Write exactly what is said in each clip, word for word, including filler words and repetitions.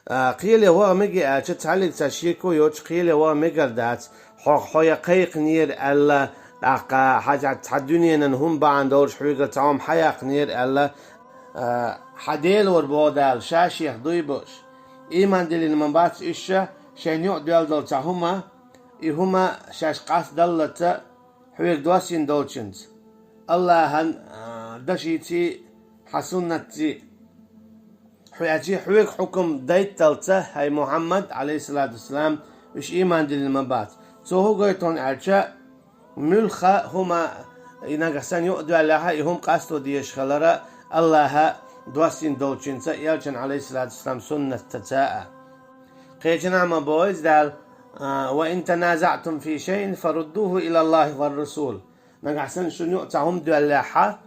А, кхеле ваха мега аьлча, цхьаллиг цхьа шеко йоцуш кхеле ваха мегар дац, хьо, хьо я кхайкхинера аьлла, тӀаккха хьажа цхьа дуьненан хӀума бахьана долуш хьоьгара цхьа хӀума хьаяккхинера аьлла, а, хьан Дела вара боху Дала, ша-шех дуй бу уьш. Ийман диллина ма бац уьш ша, шайна юкъа доьлла долу цхьа хӀума, и хӀума шаьш къастадаллалц хьоьга доссийна долчуьнца, АллахӀан, а, дашийций, хьан суннатций. Хьоьгахь хьоьга хьукам дайтталц, хӀай Мухьаммад, Ӏалайхиссалату вассалам, уьш ийман диллина ма бац. Цо хӀун гойту хьуна аьлча, муьлхха хӀума, и нагахь санна юкъа доьллехь, и хӀума къасто дезаш хилар АллахӀа доссийна долчуьнца, элчан, Ӏалайхиссалату вассалам, суннатца а. Кхечанхьа ма боху иза Дала, а, «وإن تنازعتم في شيء فردوه إلى الله والرسول». Нагахь санна шуна юкъа цхьа хӀума доьллехь,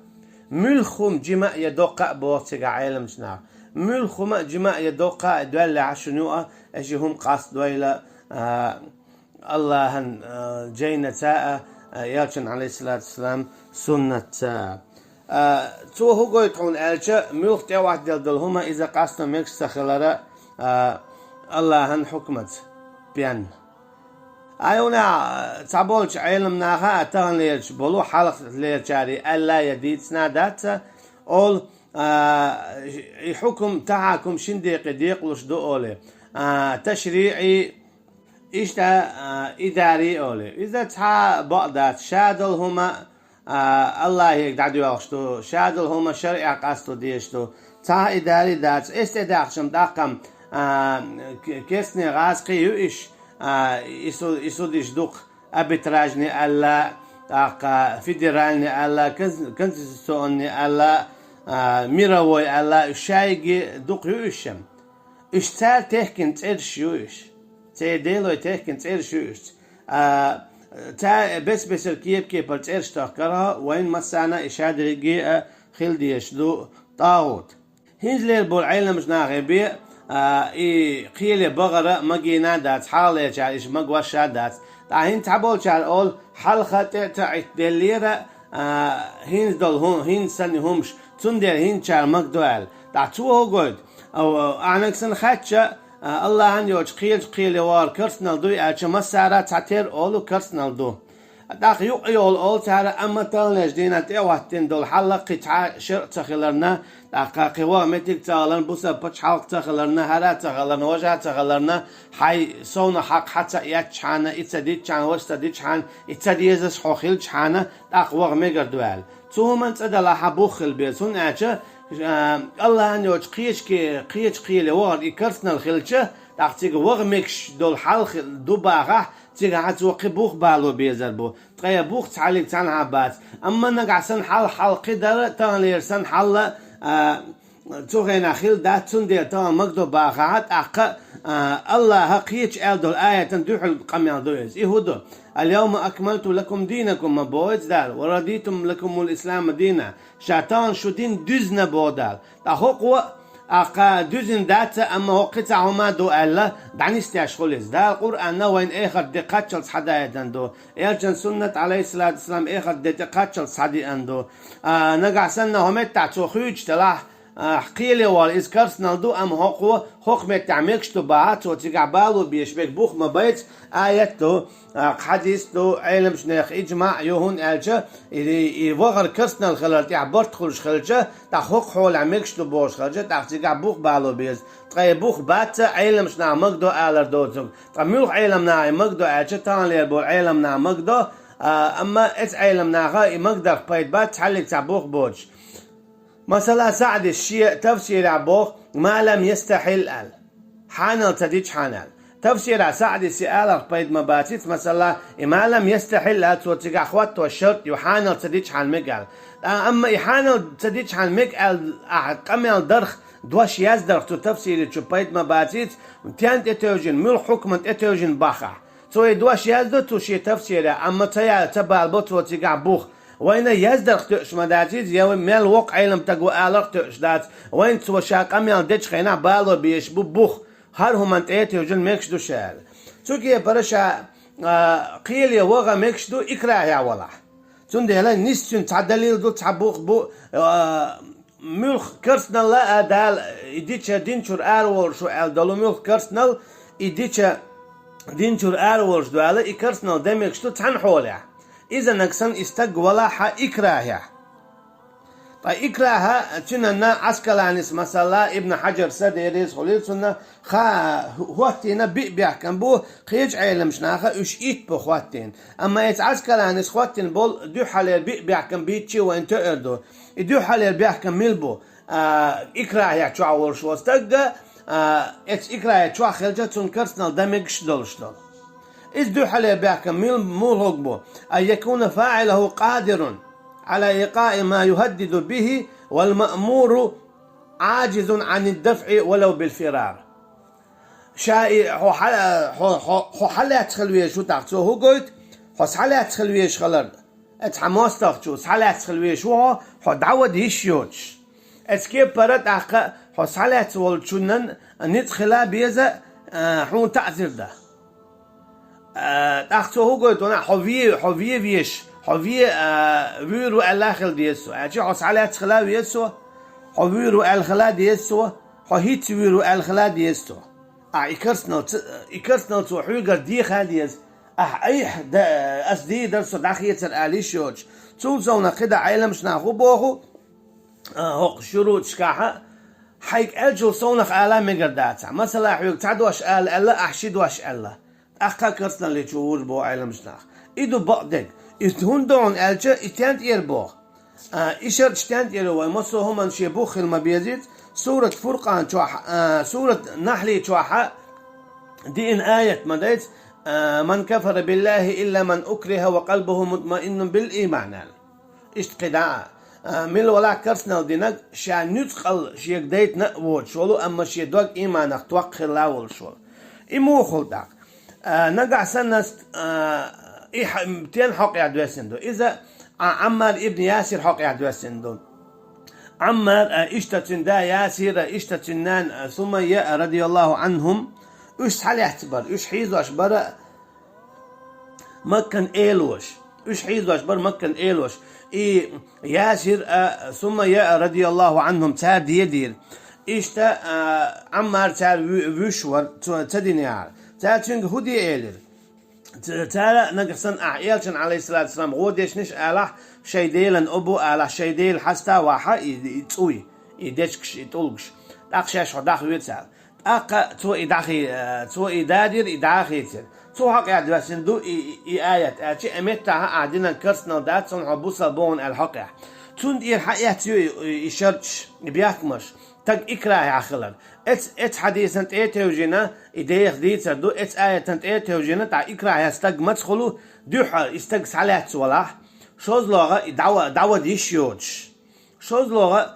муьлхха хӀума жима а я доккха а боху цигахь Ӏеламчу наха. Муьлхха хӀума а жима а я доккха а доьллехь шуна юкъа, аша и хӀума къастадойла, а, АллахӀан, а, жайнаца а, а, элчан, Ӏалайхиссалату вассалам, суннатца а. А, цо хӀун гойту хьуна аьлча, муьлхха тӀе а вахделла долу хӀума иза къасто мегаш ца хилар, а, АллахӀан хьукмаца бен. Ай, хӀунда цхьаболчу Ӏеламнаха а таханлерчу болу хьалхалерчаре аьлла я дийцина дац, олу, а, и хьукум, тахьакум шин декъе декъалуш ду олий, а, ташриӀий, иштта, а, идарий олий. Иза цхьа бакъ дац, ша долу хӀума, а, АллахӀе дӀадоьлхуш ду, ша долу хӀума шарӀехь къасто дезаш ду. Цхьа а идарий дац, эс тӀедаьхча-м тӀаккха-м, а, к-, керстанийн гӀазкхий ю иш, а, и су-, и судиш дукха, арбитражный аьлла, тӀаккха федеральный аьлла, конс-, конституционный аьлла, а, мировой аьлла, уьш шайги дукха ю уьш-м. Уьш цара техкина цӀераш ю уьш. Церан делой техкина цӀераш ю уьш. А, цара бес-бесара кеп-кепара цӀераш тахкара, вайн массарна и шадерриге а хила дезаш ду тӀагӀут. ХӀинца лер болу Ӏеламчу нахе бен, а, и кхеле бахара магийна а дац, хьалхалерчара иша магош а дац. Ткъа хӀинца цхьаболчара олу, хьалха тӀе а ца Ӏиттаделлера, а, хӀинца долу хӀу-, хӀинца санна хӀумаш, цундела хӀинцачара магадо аьлла. Ткъа цо хӀун гойту? Ау, ахьанаг санна хаьттича, а, АллахӀан йоцуш кхечу кхеле вахар керстанал дуй аьлча, массара цхьатерра олу керстанал ду. ТӀаккха юкъа йолу олу цара, амма таханлерчу дийнахь тӀе а хӀоттийна долу хьал кхин цхьа шарӀ ца хиларна, тӀаккха кхин ваха меттиг ца хиларна, бусалба пачхьалкх ца хиларна, хӀара ца хиларна, важа ца хиларна, хьайн совнаха хьакха хьа ца эцчахьана, и ца дитчахьана, важа ца дитчахьана, и ца дезаш хьо хилчахьана, тӀаккха ваха мегар ду аьлла. Цу хӀуманна цӀа далахь хьан бух хила беза, хӀунда аьлча, а, АллахӀан йоцуш кхечу ке-, кхечу кхеле вахар и керстанал хилча, тӀаккха цига ваха мегаш долу хьал хи-, ду бахахь, цигахь цо кхин бух бало безар бу. Ткъе бух цхьаллиг цхьанхьа бац. Амма нагахь санна хьал-хьал кхин дара, таханлера санна хьалла, а, цу хенахь хила дац, цундела тахана магадо бахахь, тӀаккха, а, АллахӀа кхечу аьлла долу аятан дуьхьал къамел ду иза. И хӀун ду? «اليوم أكملت لكم دينكم», ма боху иза Дала, «ورضيت لكم الإسلام دينا». Ша тахана шу дин дуьзна боху Дала. Ткъа хӀокхо а, а, кха дуьзина дац, амма хӀокху кхин цхьа хӀума а ду аьлла, дӀанисдеш хуьлу иза. Дала Къуръанна вайна эхарт де кхаччалц схьадаийтина ду. Элчан суннат, Ӏалайхиссалату вассалам, эхарт де тӀе кхаччалц схьадеана ду. А, нагахь санна хӀокху меттехь цо хуьйцуш делахь, а, кхеле вахар иза керстанал ду, амма хӀокхо хӀокху меттехь мегаш ду бахахь, цо цигахь бало безаш берг бух ма бац, аят ду, а, хьадис ду, Ӏеламчу нехан иджмаъ ю, хӀунда аьлча, и, и вахар керстанал хилар тӀехь барт хуьлуш хилча, тӀаккха хӀокху хьолехь мегаш ду бохуш хилча, тӀаккха цигахь бух бало беза. Ткъе бух бац, Ӏеламчу наха магадо алар доцург. Ткъа муьлха Ӏеламнаха и магадо аьлча, таханлера болу Ӏеламнаха магадо, а, амма эцу Ӏеламнаха и магадарх пайда бац, цхьаллиг цхьа бух боцуш. Масала, СаӀдис шен тафсирехь боху: «ما لم يستحل», аьлла. Хьанал ца дичхьана аьлла. Тафсирехь СаӀдис и аларх пайда ма бацийца, масала, и «ما لم يستحل» аьлла, цо цигахь хӀотто шарт ю, хьанал ца дичхьана мега аьлла. Ткъа амма и хьанал ца дичхьана мега аьлла ахьа къамел дарх, дош яздарх цу тафсири чу пайда ма бацийца, тен тӀетевжина, муьлха хьукман тӀетевжина бахахь. Цо и дош яздо цу шен тафсирехь, амма ца я-, ца балабо цо цигахь бух. Вайна яздарх тоьуш ма дац иза, я вай мел воккха Ӏеламстаг ву аларх тоьуш дац. Вайна цо ша къамел дечу хенахь бало безаш бу бух. ХӀара хӀуманна тӀе а тевжина мегаш ду ша аьлла. Цу кепара ша, а, кхеле ваха мегаш ду икрахьехь валахь. Цундела нисса цуьнан цхьа далил ду, цхьа бух бу, а, муьлх керстанал а Дала и дича динчуьра араволуш ву аьлла долу муьлх керстанал, и дича динчуьра араволуш ду аьлла, и керстанал де мегаш ду цхьана хьолехь. Иза нагахь санна и стаг валахь а икрахехь. Ткъа икрахь цуьнан Ӏаскаланис, масала, Ибн Хьаджар са дерриза хуьлийла цунна, ха хӀоттийна биъ бехкам бу, кхечу Ӏеламчу наха уьш итт бу хӀоттийна. Амма эца Ӏаскаланис хӀоттийна болу дуьххьалера биъ бехкам бийцича вайна тоьар ду. И дуьххьалера бехкам мила бу? А, икрахехь чохь волуш волу стагга, а, эца икрахехь чохь хилча, цунна керстанал дан мегаш долуш долу. Иза дуьххьалера бехкам мила муха бу? Ан якуна фаӀилуху къадирун Ӏала икъаи ма юхаддиду бихи вал маъмуру Ӏаджизун Ӏанид дафӀи валав бил фирар. Ша и хьо хьа-, хьо, хьо, хьо схьалаьцна хила везаш ву тӀаккха, цо хӀун гойту? Хьо схьалаьцна хила везаш хилар. Эца хьан мостагӀчо схьалаьцна хила везаш ву хьо, хьо дӀавада йиш йоцуш. Эца кепара тӀаккха хьо схьалаьцна волчунна ницкъ хила беза, а, хьуна таӀзир дан. А, тӀаккха цо хӀун гойту вайна, хьо ве-, хьо ве веш, хьо ве, а, вуьйр ву аьлла хила деза цо. Аьлча хьо схьалаьцна хила веза цо, хьо вуьйр ву аьлла хила деза цо, хьо хӀинцца вуьйр ву аьлла хила деза цо. А, и керстанал ца-, и керстанал цо хьоьгара деха деза. Ахь айхьа да, ас дийр дара, со дӀахецара ала йиш йоцуш. Цул совнаха кхидӀа Ӏеламчу наха хӀун боху, а, хӀокху шуруташкахьа, хьайга аьллачул совнаха ала мегар дацахь. Масала, хьоьга цхьа дош ала аьлла, ахь ши дош аьлла. ТӀаккха керстаналличу вуьйр бу Ӏеламчу наха. И ду бакъдерг. И хӀунда ду хьуна аьлча, и стен тӀера боху? А, и шарт стен тӀера вай, массо а хӀуманна шен бух хила ма безийта, сурат Фуркъан чохь, а, сурат Нахьли чохьа диъна аят ма дайца, а, «Ман кафара биллахи илла ман укриха ва къалбуху мутмаиннун бил ийман», аьлла. Иштта кхидӀа а, а, мила валахь керстанал динарг, ша нуьцкъала шега дайтина а воцуш волу, амма шен дог ийманах токкха хилла а волуш волу. И муха хуьлу тӀаккха? А, нагахь санна ас, а, и хьа-, стен хьокъехь доьссина ду? Иза, а, Ӏаммар ибн Ясир хьокъехь доьссина ду. Ӏаммар, а, иштта цуьнан да Ясир, а, иштта цуьнан нана, а, Сумайя, а, радияллаху Ӏанхум, уьш схьалаьцна бара, уьш хьийзош бара Маккан элош. Уьш хьийзош бара Маккан элош. И Ясир, а, Сумайя, а, радияллаху Ӏанхум, цара дедийра. Иштта, а, Ӏаммар цара ву-, вуьш вара, цо ца динехьара. Цара цуьнга хӀун де элира? Ц-, цара нагахь санна ахь элчан, алейхиссалату вассалам, гӀо дешнаш алахь, шайн Делан обу алахь, шайн Дела хьаста вахьа и, и цӀуй, и дечкаш, и тӀулгаш. ТӀаккха шаьш хьо дӀахоьцу аьлла. ТӀаккха цо и дӀахи-, цо и дадира, и дӀахийцира. Цу хьокъехь доьссина ду и, и, и аят, аьлча, и меттахьа ахь динан керстанал дац, цунна хьо бусалба бу хьуна аьлла хьокъехь. Цунна тӀера хьаэцна ю и, и, и шарташ, и бехкамаш, стаг икрахехь хилар. Эц-, эц хьадисан тӀе а тевжина, и деха дийцар ду, эц аятан тӀе а тевжина, тӀаккха икрахехь стаг маца хуьлу, дуьххьал и стаг схьалаьцна валахь, шозлагӀа и дӀава-, дӀавада йиш йоцуш. ШозлагӀа,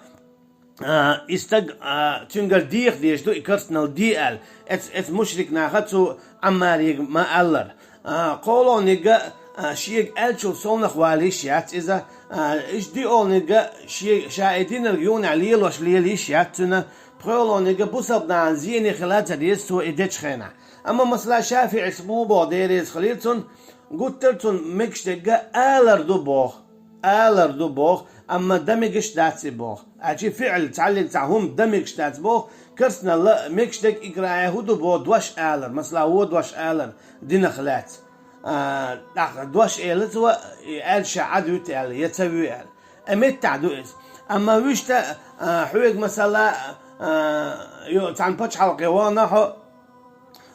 а, и стаг, а, цуьнгара деха дезаш ду, и керстанал де аьлла. Эц-, эц мушрик наха цу Ӏаммарига ма-аллара. А, кхоалгӀаниг, а, шега аьллачул совнах вала йиш яц иза, а, иштта диъолгӀаниг ше-, ша и динарг юханехь лелош лела йиш яц цуьнан, пхоьалгӀаниг бусалба нахана зене хила ца деза цо и дечу хенахь. Амма, масала, ШафиӀис муха боху, Дела реза хуьлийла цунна, гуттар а цунна мегаш дерг алар ду боху. Алар ду боху, амма дан мегаш дац и боху. Аьлча фиӀл, цхьаллиг цхьа хӀума дан мегаш дац боху, керстаналла мегаш дерг икрахехь хӀун ду боху, дош алар, масала, вон дош алар динах лаьцна. А, тӀаккха дош элира цо, и аьлча ша Ӏад вуьту аьлла, я ца вуьй аьлла. Э, меттахь ду иза. Амма вуьшта, а, хьоьга, масала, а, ю-, цхьана пачхьалкхе вахана хьо,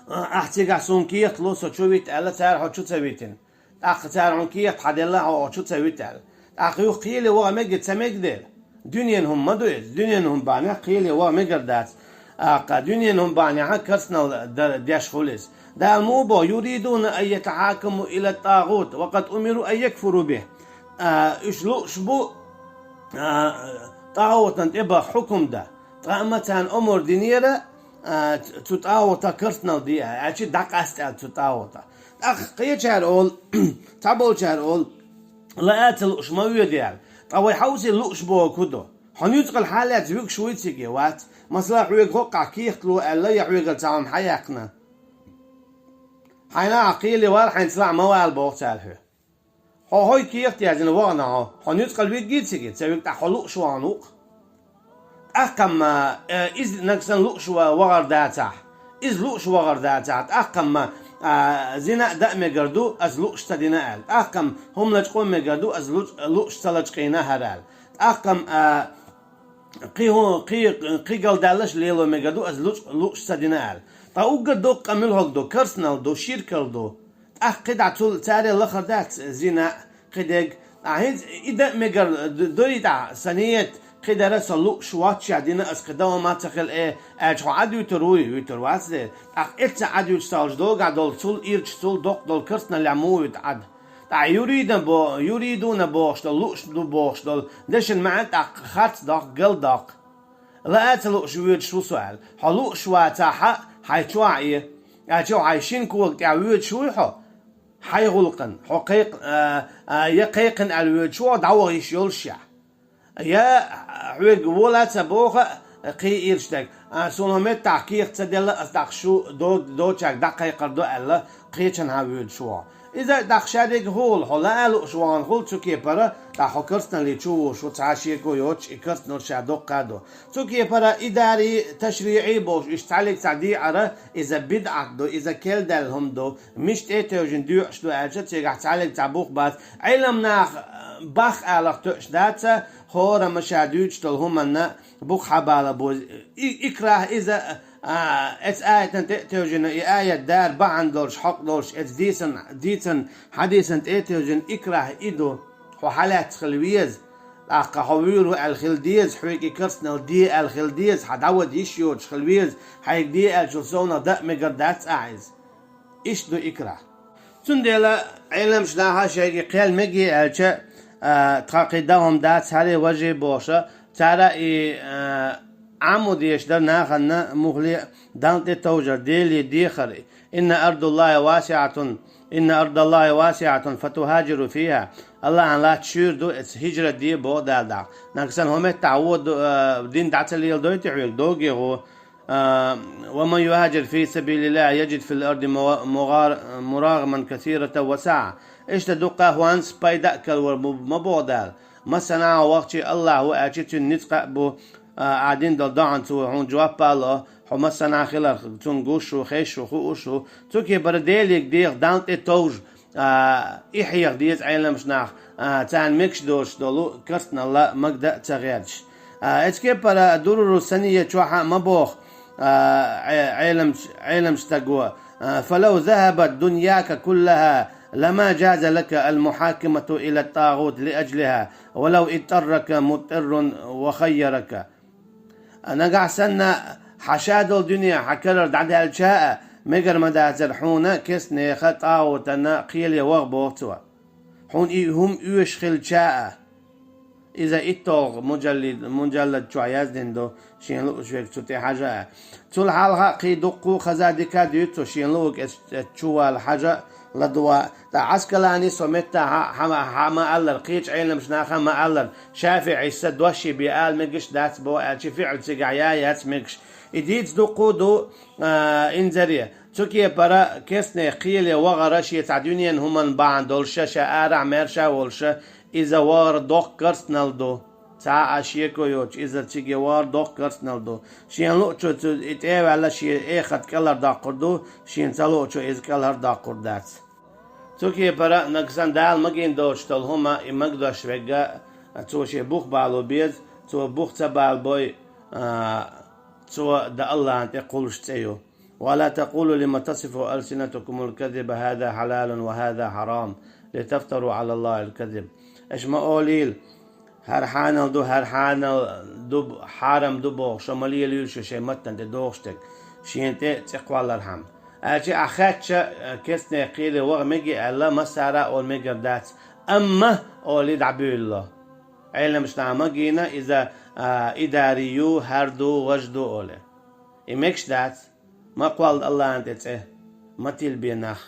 а, ахь цигахь суна кехат ло, со чу вита аьлла, цара хьо чу ца витина. ТӀаккха цара хьуна кехат хьан делла, хьо чу ца вита аьлла. ТӀаккха юха кхеле ваха мега, ца мега дела. Дуьненан хӀума ма ду иза, дуьненан хӀума бахьанехь кхеле ваха мегар дац. ТӀаккха дуьненан хӀума бахьанехь керстанал дар-, деш хуьлу иза. Дала муха боху: «Юридуна ан ятахьакаму ила тӀагӀут, ва къад умиру ан якфуру бихӀ». А, уьш лууш бу, а, тӀагӀутан тӀе баха хьукум дан. Ткъа амма царна омар динера, а, цу тӀагӀутах керстанал де, аьлча дӀакъаста аьлла цу тӀагӀутах. ТӀаккха кхечара олу, цхьаболчара олу, лаа ца лууш ма воьду аьлла. Ткъа вай хьовсийла, лууш бохург хӀун ду? Хьо нуьцкъала хьалаьцна вуьгуш вуй цига, вац? Масала, хьоьга хӀоккхахь кехат ло аьлла, я хьоьгара цхьа хӀума хьаяьккхина. Хьайна ахь кхеле вала, хьайна цхьа лаа ма вала боху цара хьоьга. Хьо хӀоккхахь кехат яздина вахана хьо, хьо нуьцкъала вигий цига, ца вигна тӀаккха хьо лууш вахана ву-кх. ТӀаккха-м, э, иза нагахь санна лууш ва-, вагӀар дацахь, иза лууш вагӀар дацахь, тӀаккха-м, а, зина а даа мегар ду, ас лууш ца дина аьлла. ТӀаккха-м хӀума лачкъо мегар ду, ас луч-, лууш ца лачкъийна хӀара аьлла. ТӀаккха-м, а, кхин хӀу-, кхин, кхин галдаьллаш лело мегар ду, ас луч-, лууш ца дина аьлла. Ткъа уггар доккха къа муьлхарг ду, керстанал ду, ширкал ду. ТӀаккха кхидӀа цул царе лахар дац зина, кхидерг. ТӀаккха хӀинца и даа мегар д-, дуй тӀаккха, сан нийят кхидӀа со лууш воаццаш дина, ас кхы даа хӀума ца хилла, э, аьлча хьо Ӏад вуьтур вуй, вуьтур вац де. ТӀаккха эцца Ӏад вуьтуш цалж догахь долу цул ирча, цул доккха долу керстаналлехь муха вуьту Ӏад? ТӀаккха юридана бо-, юридуна бохуш долу, лууш ду бохуш долу дешан маьӀна тӀаккха харц доккху, гал доккху. Лаа а ца лууш воьдуш ву со аьлла. Хьо лууш вацахь, хьайн чохь а, аьлча хьайн шина кога тӀехь воьдуш вуй хьо? Хьайн гӀуллакхана, хьо кхайкх-, а, а, я кхайкхина аьлла воьдуш ву хьо, дӀаваха йиш йолушехь. Я хьоьга вола а ца боху, кхин ирча дерг. А, суна хӀокху меттехь кехат ца делла, ас дӀаккха шу до-, доцург дӀакхайкхар ду аьлла, кхечанхьа воьдуш ву хьо. Иза дӀаккха шадерг хӀугӀула, хьо лаа а лууш вахана хуьлу цу кепара, тӀаккха хьо керстаналле чу вуш ву, цхьа шеко йоцуш, и керстанал ша доккха а ду. Цу кепара идари, ташриӀи бохуш, уьш цхьаьллиг цхьа дехьара, иза бидӀат ду, иза кел даьлла хӀума ду, мича тӀе а тевжина доьӀуш ду аьлча, цигахь цхьаьллиг цхьа бух бац. Ӏелам наха, э, бах алах тоьаш дац, хӀора-м ша дуьйцуш долу хӀуманна бух хьабала бу. И, икрахь иза, а, эцу аятан тӀе а тевжина, и аят дара бахьана долуш, хьокъ долуш, эцу дийцан, дийцан хьадийсан тӀе а тевжина, икрахь и ду. Хьо хьалаьцна хила веза. ТӀаккха хьо вуьйр ву аьлла хила деза, хьоьга и керстанал де аьлла хила деза, хьан дӀавада йиш йоцуш хила веза, хьайга де аьллачул совнах даа мегар дац ахьа иза. Иштта ду икрахь. Цундела Ӏеламчу наха шайга кхел мегий аьлча, а, тхан кхин даа хӀума дац, хӀара важий бохуша, цара и, а, Ӏамо дезаш дара нахана мухле а Далла тӀе товжар, Деле дехар. «Инна ардаллахи васиӀатун, инна ардаллахи васиӀатун, фатухажиру фиха». Аллахьан латта шуьйра ду, эца хӀижрат де боху Дала дӀа. Нагахь санна хӀокху меттехь вон ду-, а, дин дӀа ца леладойтий хьоьга, догий гӀо. А, «Ва ман юхажир фи сабилиллахи яжид фил арди мугъар-, мурагӀаман касирата ва саӀа». Иштта дуккха а хӀонс пайда а кхалвар бу, ма боху Дала. Массанхьа вахчи Аллахь ву аьлчи, цуьнан ницкъ а бу, а, ахь дина долу доӀанна цо хьуна жоп а ло, хьо массанхьа хиларх, цунна гуш ву, хезаш ву, хууш ву. Цу кепара Деле деха, Далла тӀе товжа, а, и хьеха деза Ӏеламчу наха, а, царна мегаш доцуш долу керстаналла магда а ца гӀерташ. А, эцу кепара Дуруру Сания чохь а ма боху, а, Ӏе-, Ӏеламч-, Ӏеламчу стаго, а, «Фалав захабат дуньяка куллаха, лама джаза лака ал-мухакимату ила ат-тагӀут ли аджлиха, валав иттаррака муттаррун ва хайярака». А, нагахь санна хьан ша долу дуьне хьан карара дӀадаьлча а, мегар ма дацара хьуна керстанеха тӀагӀутана кхеле ваха боху цо. Хьуна и хӀума оьшуш хилча а. Иза итталгӀа муджаллид-, муджаллад чохь яздина ду, шена лууш верг цу тӀе хьажа а. Цул хьалха а кхин дуккха а хаза дика а дуьйцу шена луург эс-, эс чу вала хьажа а, ладувгӀа а. ТӀаккха Ӏаскалани со меттахь хьа-, хьа-, хьа ма аллара, кхечу Ӏеламчу наха ма аллара, ШафиӀис дош бен ала мегаш дац боху аьлча, фиӀл цигахь я яц мегаш. И дийца дуккха а ду, а, инзаре. Цу кепара керстанех кхеле вахара шен цхьа дуьненан хӀуманна бахьана долуша, ша арахь маьрша а волуша, иза вахар доккха керстанал ду. Цхьа а шеко йоцуш, иза цига вахар доккха керстанал ду. Шена луучу цу и тӀе а ваьлла, шен эхарт кӀелхьардоккхур ду, шена ца луучу иза кӀелхьардоккхур дац. Цу кепара нагахь санна Дала магийна доцуш долу хӀума и магадош верг а, цо шен бух бало беза, цо бух ца балабой, а, цо дан Аллахьан тӀе кхуллуш цӀе ю. «Ва ла такулу лима тасифу алсинатукумул казиба хаза хьалалун ва хаза хьарам, литафтару Ӏалаллахил казиб». Аша ма олийла, хӀара хьанал ду, хӀара хьанал ду, хьарам ду бохуш, ма лелийла шу шайн маттана тӀе дохуш дерг, шена тӀе цӀе кхоллархьама. Аьлча ахь хаьттича, керстанех кхеле ваха мегий аьлла, массара а олу мегар дац, амма олий дӀабуьйлало. Ӏеламчу наха магийна иза, а, идари ю, хӀара ду, важа ду олий. И мегаш дац, ма кхолла Аллахьан тӀе цӀе, ма тилбе нах.